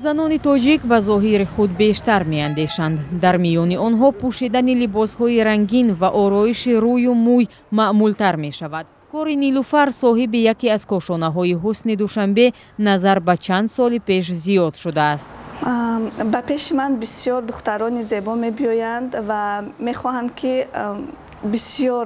Занони тоҷик ба зоҳири худ бештар меандешанд. Дар миёни онҳо пӯшидани либосҳои рангин ва ороиши рӯю мӯй маъмултар мешавад. Кори Нилуфар, соҳиби яке аз кошонаҳои ҳусни Душанбе, назар ба чанд соли пеш зиёд шудааст. Ба пеши ман бисёр духтарони зебо мебиёянд ва мехоҳанд, ки бисёр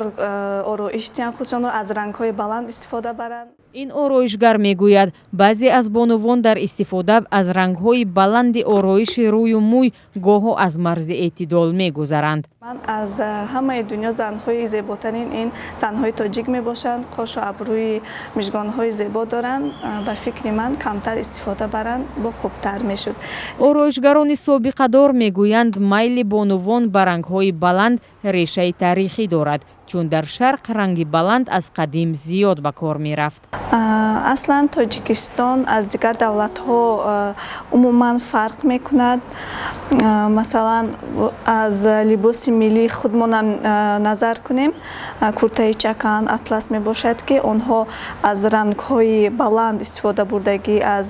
ороиш диҳанд худшонро, аз рангҳои баланд истифода баранд. Ин ороишгар мегӯяд, баъзе аз бонувон дар истифода аз рангҳои баланди ороиши рӯю мӯй гоҳо аз марзи эътидол мегузаранд. Ман аз ҳамаи дунё занҳои зеботарин ин занҳои тоҷик мебошанд. Қошу абрӯи, мижгонҳои зебо доранд. Ба фикри ман, камтар истифода баранд, бо хубтар мешуд. Ороишгарони собиқадор мегӯянд, майли бонувон ба рангҳои баланд решаи таърихӣ дорад, чун дар Шарқ ранги баланд аз қадим зиёд ба кор мерафт. Аслан Тоҷикистон аз дигар давлатҳо умуман фарқ мекунад. Масалан, аз либоси миллии худмонам назар кунем, куртаи чакан, атлас мебошад, ки онҳо аз рангҳои баланд истифода бурдагӣ, аз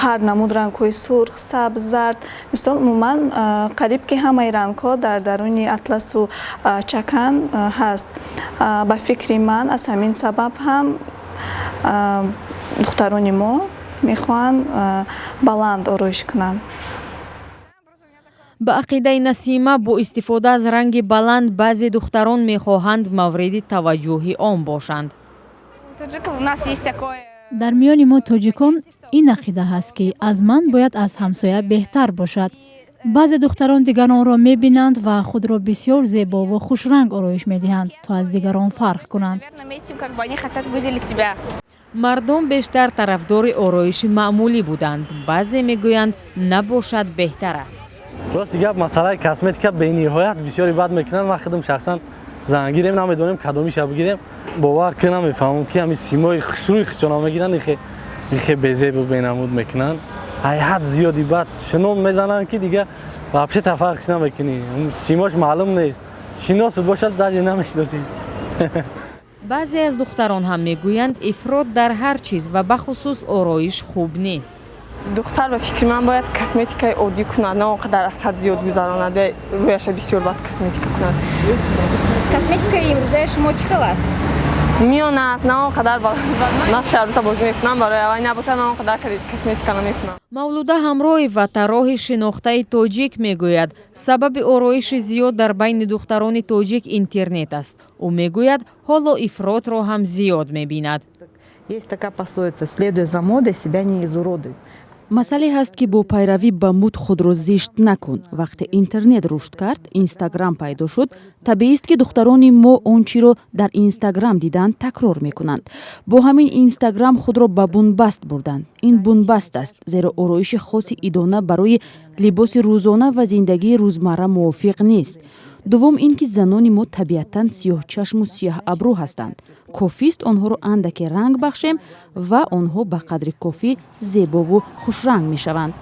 ҳар намуд рангҳои сурх, сабз, зард, мисол, умуман қариб ки ҳамаи рангҳо дар даруни атласу чакан ҳаст. Ба фикри ман, аз ҳамин сабаб ҳам духтарони мо мехоҳанд баланд ороиш кунанд. Ба ақидаи Насима, бо истифода аз ранги баланд баъзе духтарон мехоҳанд мавриди таваҷҷӯҳи ом бошанд. Дар миёни мо тоҷикон ин ақида ҳаст, ки аз ман бояд аз ҳамсоя беҳтар бошад. Баъзе духтарон дигаронро мебинанд ва худро бисёр зебову хушранг ороиш медиҳанд, то аз дигарон фарқ кунанд. Мардум бештар тарафдори ороиши маъмулӣ буданд. Баъзе мегӯянд, набошад беҳтар аст. Рости гап, масъалаи косметика бениҳоят бисёре бад мекунанд. Ман худам шахсан зангирем, намедонем кадомиша бигирем. Бовар ки, намефаҳмам, ки ҳами симои хушрӯи худшона мегиранд, ихе безебу бенамуд мекунанд. Ҳайҳат зиёди бад шинон мезананд, ки дига вообще тафарқш намекунӣ, симош маълум нест. Шиносут бошад, даже намешиносӣ. Баъзе аз духтарон ҳам мегӯянд, ифрот дар ҳар чиз ва бахусус ороиш хуб нест. Духтар, ба фикри ман, бояд косметикаи оддӣ кунад, на он қадар аз ҳад зиёд гузаронад, рӯяша бисёр бад косметика кунад. Косметикаи имрӯзаи шумо чӣ хел аст? Миёна аст, на он қадар. Нақши арӯса бозӣ мекунам, барои аввал набошад, на он қадар косметика намекунам. Мавлуда Ҳамроева, тарроҳи шинохтаи тоҷик, мегӯяд, сабаби ороиши зиёд дар байни духтарони тоҷик интернет аст. Ӯ мегӯяд, ҳоло ифротро ҳам зиёд мебинад. Есть такая пословица: «Следуя за модой, себя не изуродуй». Масъале ҳаст, ки бо пайравӣ ба мӯд худро зишт накун. Вақте интернет рушд кард, Инстаграм пайдо шуд, табиист, ки духтарони мо он чиро дар Инстаграм диданд, такрор мекунанд. Бо ҳамин Инстаграм худро ба бунбаст бурданд. Ин бунбаст аст, зеро ороиши хоси идона барои либоси рӯзона ва зиндагии рӯзмарра мувофиқ нест. Дуввум ин ки занони мо табиатан сиёҳчашму сиёҳабрӯ ҳастанд. Кофист онҳоро андаке ранг бахшем ва онҳо ба қадри кофӣ зебову хушранг мешаванд.